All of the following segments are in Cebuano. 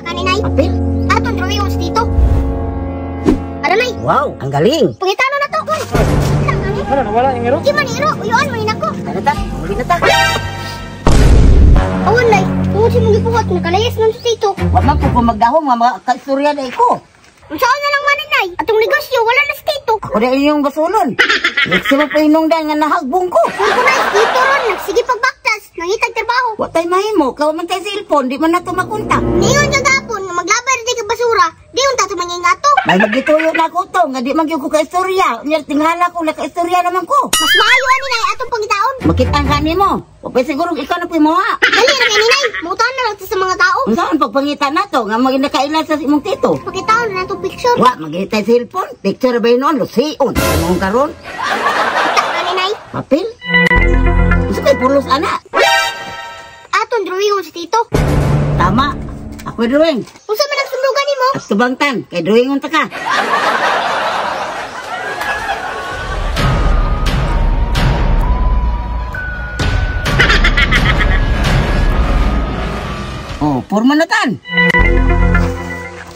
Kani, Nay. Papel? Atong drawing si Tito. Ara, Nay. Wow, ang galing. Pangitano na to. Kita kani. Ano, nawala yung iro? Di man iro, uyuan man nako. Tara ta, muli na ta. Awan, Nay. Tungod sa imong gibuhat, nakalayas man si Tito. Wa man po ko magdahom nga mga kaistorya na ko. Unsaon na lang man, Nay? Atong negosyo wala na si Tito. Ako na inyong basulon. Next mo pa hinungdan nga nahagbong ko. Kung ko na Tito ron, nagsige pagbaktas, nangitag trabaho. Wa tay mahimo, kawa man tay cellphone, di man nato makontak. Niyon kagapon nga maglabay ra di ka basura, di unta tumangin ato. May magituyo na ako to, nga di man gyud ko kaistorya. Unya tinghala ko nakaistorya naman ko. Mas maayo ani, Nay, atong pangitaon. Makita ka nimo. Wa pa siguro ikaw na puy moha. Dali ra kay ni Nay, mutan na lang ta sa mga tao. Unsaon pagpangita nato nga maging nakaila sa imong tito? Pakitaon na natong picture. Wa magita cellphone, picture ba yun noon, lusion. Anong karon? Kita ka ni Nay. Papel? Unsa kay pulos ana? Atong drawingon si Tito. Tama. Ako drawing. Unsa man ang sundugan nimo? Tubangtan, kay drawingon ta ka. Oh, porma na tan.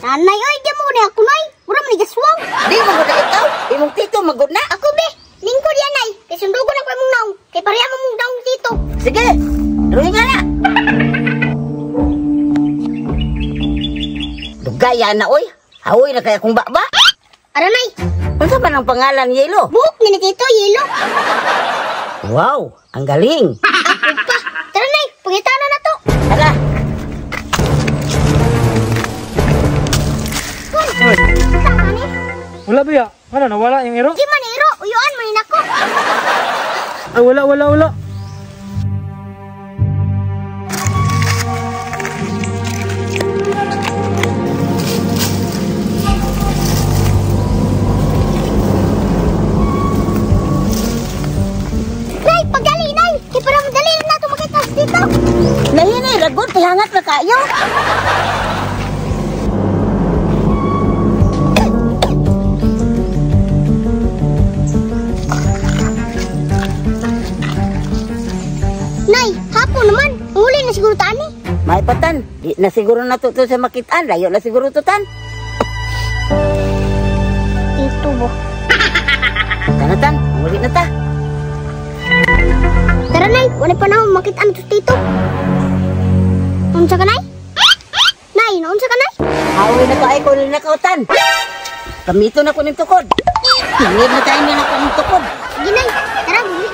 Nanay, oy, di mo ni ako, Nay. Mura man ni gaswang. Di magud na ikaw. Imong tito magud na. Ako be, lingkod yan, Nay. Kay sundugon ako imong naong. Kay pareha mo mong daong tito. Sige, drawing nga na. Dugaya na, oy. Haoy na kaya kong baba. Ara, Nay, Unsa man ang pangalan, Yelo? buhok ni Tito, yelo. Wow, ang galing. Ako pa. Tara, Nay, pangitana na to. Tara. Hoy, kita ka ni. Wala ba? Ano, nawala yung iro? Di man iro, uyuan man nako. Ay, wala, wala, wala. Nay, pagdali, Nay. Kay para madali na to makita si Tito. Lahi na, lagot, pihangat na kayo. Nay, hapon naman. Uli na siguro tani. May patan, di na siguro na to sa makitaan. Layo na siguro to tan. Tito bo. Tara tan, muli na ta. Tara, Nay, wala pa na makitaan to Tito. Unsa ka, Nay? Nay, naunsa ka, Nay? Hawi na ko ay kunin na kautan. Kamito na ko ning tukod. Tingin na tayo na ko ning tukod. Sige, Nay. Tara, buli.